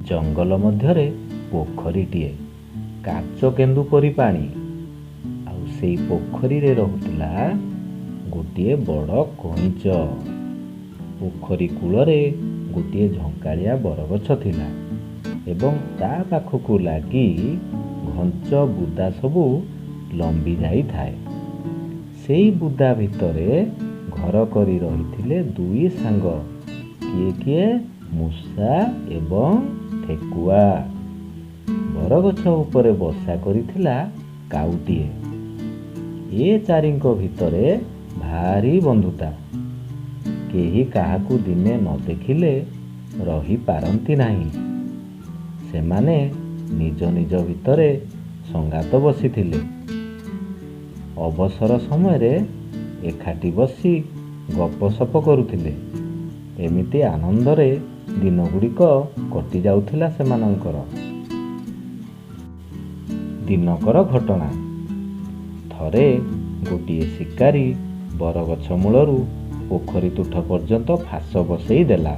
ଜଙ୍ଗଲ ମଧ୍ୟରେ ପୋଖରୀଟିଏ, କାଚ କେନ୍ଦୁ ପରି ପାଣି। ଆଉ ସେଇ ପୋଖରୀରେ ରହୁଥିଲା ଗୋଟିଏ ବଡ଼ କଇଁଚ। ପୋଖରୀ କୂଳରେ ଗୋଟିଏ ଝଙ୍କାଳିଆ ବରଗଛ ଥିଲା ଏବଂ ତା ପାଖକୁ ଲାଗି ଘଞ୍ଚ ବୁଦା ସବୁ ଲମ୍ବି ଯାଇଥାଏ। ସେଇ ବୁଦା ଭିତରେ ଘର କରି ରହିଥିଲେ ଦୁଇ ସାଙ୍ଗ। କିଏ କିଏ? ମୂଷା ଏବଂ ଠେକୁଆ। ବରଗଛ ଉପରେ ବସା କରିଥିଲା କାଉଟିଏ। ଏ ଚାରିଙ୍କ ଭିତରେ ଭାରି ବନ୍ଧୁତା। କେହି କାହାକୁ ଦିନେ ନ ଦେଖିଲେ ରହିପାରନ୍ତି ନାହିଁ। ସେମାନେ ନିଜ ନିଜ ଭିତରେ ସଙ୍ଗାତ ବସିଥିଲେ। ଅବସର ସମୟରେ ଏକାଠି ବସି ଗପସପ କରୁଥିଲେ। ଏମିତି ଆନନ୍ଦରେ ଦିନଗୁଡ଼ିକ କଟି ଯାଉଥିଲା ସେମାନଙ୍କର। ଦିନକର ଘଟଣା, ଥରେ ଗୋଟିଏ ଶିକାରୀ ବରଗଛ ମୂଳରୁ ପୋଖରୀ ତୁଠ ପର୍ଯ୍ୟନ୍ତ ଫାଶ ବସେଇ ଦେଲା।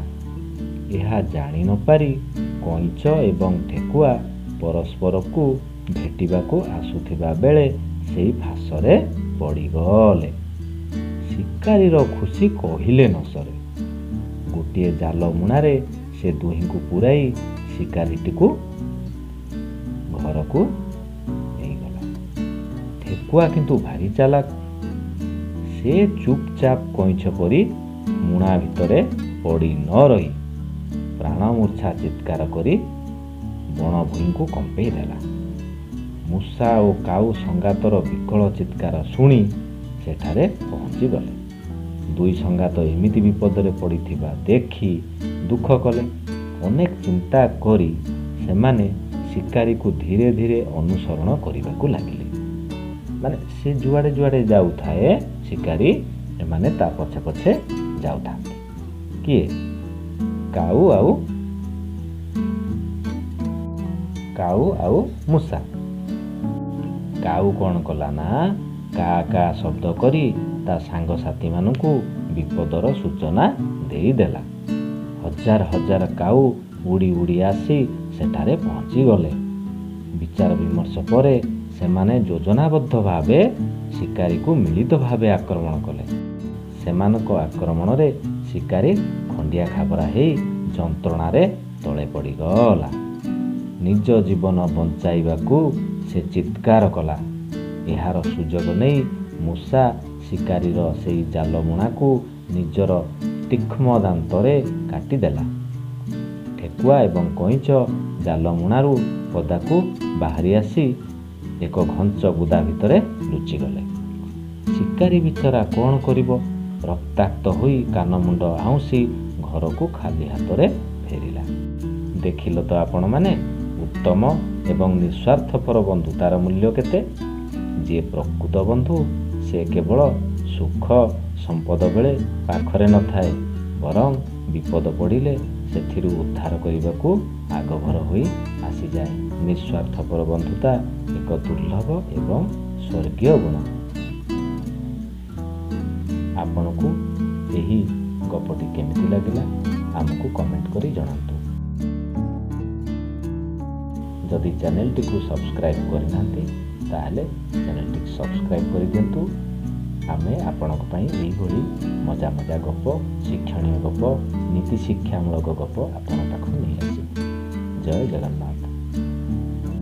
ଏହା ଜାଣି ନପାରି କଇଁଛ ଏବଂ ଠେକୁଆ ପରସ୍ପରକୁ ଭେଟିବାକୁ ଆସୁଥିବା ବେଳେ ସେଇ ଫାଶରେ ପଡ଼ିଗଲେ। ଶିକାରୀର ଖୁସି କହିଲେ ନ ସରେ। ଗୋଟିଏ ଜାଲ ମୁଣାରେ ସେ ଦୁହିଁଙ୍କୁ ପୂରାଇ ଶିକାରୀଟିକୁ ଘରକୁ ନେଇଗଲା। ଠେକୁଆ କିନ୍ତୁ ଭାରି ଚାଲାକ। ସେ ଚୁପଚାପ କଇଁଛ ପରି ମୁଣା ଭିତରେ ପଡ଼ି ନ ରହି ପ୍ରାଣମୂର୍ଚ୍ଛା ଚିତ୍କାର କରି ବଣ ଭୂଇଁକୁ କମ୍ପେଇ ଦେଲା। ମୂଷା ଓ କାଉ ସଙ୍ଗାତର ବିକଳ ଚିତ୍କାର ଶୁଣି ସେଠାରେ ପହଞ୍ଚିଗଲେ। ଦୁଇ ସଙ୍ଗାତ ଏମିତି ବିପଦରେ ପଡ଼ିଥିବା ଦେଖି ଦୁଃଖ କଲେ। ଅନେକ ଚିନ୍ତା କରି ସେମାନେ ଶିକାରୀକୁ ଧୀରେ ଧୀରେ ଅନୁସରଣ କରିବାକୁ ଲାଗିଲେ। ମାନେ ସେ ଯୁଆଡ଼େ ଯୁଆଡ଼େ ଯାଉଥାଏ ଶିକାରୀ, ଏମାନେ ତା ପଛେ ପଛେ ଯାଉଥାନ୍ତି। କିଏ? କାଉ ଆଉ ମୂଷା। କାଉ କ'ଣ କଲା ନା କା କା ଶବ୍ଦ କରି ତା ସାଙ୍ଗସାଥୀମାନଙ୍କୁ ବିପଦର ସୂଚନା ଦେଇଦେଲା। ହଜାର ହଜାର କାଉ ଉଡ଼ି ଉଡ଼ି ଆସି ସେଠାରେ ପହଞ୍ଚିଗଲେ। ବିଚାର ବିମର୍ଶ ପରେ ସେମାନେ ଯୋଜନାବଦ୍ଧ ଭାବେ ଶିକାରୀକୁ ମିଳିତ ଭାବେ ଆକ୍ରମଣ କଲେ। ସେମାନଙ୍କ ଆକ୍ରମଣରେ ଶିକାରୀ ଖଣ୍ଡିଆ ଖାବରା ହେଇ ଯନ୍ତ୍ରଣାରେ ତଳେ ପଡ଼ିଗଲା। ନିଜ ଜୀବନ ବଞ୍ଚାଇବାକୁ ସେ ଚିତ୍କାର କଲା। ଏହାର ସୁଯୋଗ ନେଇ ମୂଷା ଶିକାରୀର ସେଇ ଜାଲ ମୁଣାକୁ ନିଜର ତୀକ୍ଷ୍ମ ଦାନ୍ତରେ କାଟିଦେଲା। ଠେକୁଆ ଏବଂ କଇଁଛ ଜାଲ ମୁଣାରୁ ପଦାକୁ ବାହାରି ଆସି ଏକ ଘଞ୍ଚ ବୁଦା ଭିତରେ ଲୁଚିଗଲେ। ଶିକାରୀ ବିଚରା କ'ଣ କରିବ, ରକ୍ତାକ୍ତ ହୋଇ କାନମୁଣ୍ଡ ଆଉଁସି ଘରକୁ ଖାଲି ହାତରେ ଫେରିଲା। ଦେଖିଲ ତ ଆପଣମାନେ, ଉତ୍ତମ ଏବଂ ନିଃସ୍ୱାର୍ଥପର ବନ୍ଧୁତାର ମୂଲ୍ୟ କେତେ। ଯିଏ ପ୍ରକୃତ ବନ୍ଧୁ ସେ କେବଳ ସୁଖ ସମ୍ପଦ ବେଳେ ପାଖରେ ନଥାଏ, ବରଂ ବିପଦ ପଡ଼ିଲେ ସେଥିରୁ ଉଦ୍ଧାର କରିବାକୁ ଆଗଭର ହୋଇ ଆସିଯାଏ। ନିଃସ୍ୱାର୍ଥପର ବନ୍ଧୁତା ଏକ ଦୁର୍ଲଭ ଏବଂ ସ୍ୱର୍ଗୀୟ ଗୁଣ। ଆପଣଙ୍କୁ ଏହି ଗପଟି କେମିତି ଲାଗିଲା ଆମକୁ କମେଣ୍ଟ କରି ଜଣାନ୍ତୁ। ଯଦି ଚ୍ୟାନେଲଟିକୁ ସବସ୍କ୍ରାଇବ୍ କରିନାହାନ୍ତି ତାହେଲେ ଚ୍ୟାନେଲଟିକୁ ସବସ୍କ୍ରାଇବ୍ କରିଦିଅନ୍ତୁ। ଆମେ ଆପଣଙ୍କ ପାଇଁ ଏଇଭଳି ମଜା ମଜା ଗପ, ଶିକ୍ଷଣୀୟ ଗପ, ନୀତି ଶିକ୍ଷାମୂଳକ ଗପ ଆପଣଙ୍କ ପାଖକୁ ନେଇ ଆସିବୁ। ଜୟ ଜଗନ୍ନାଥ।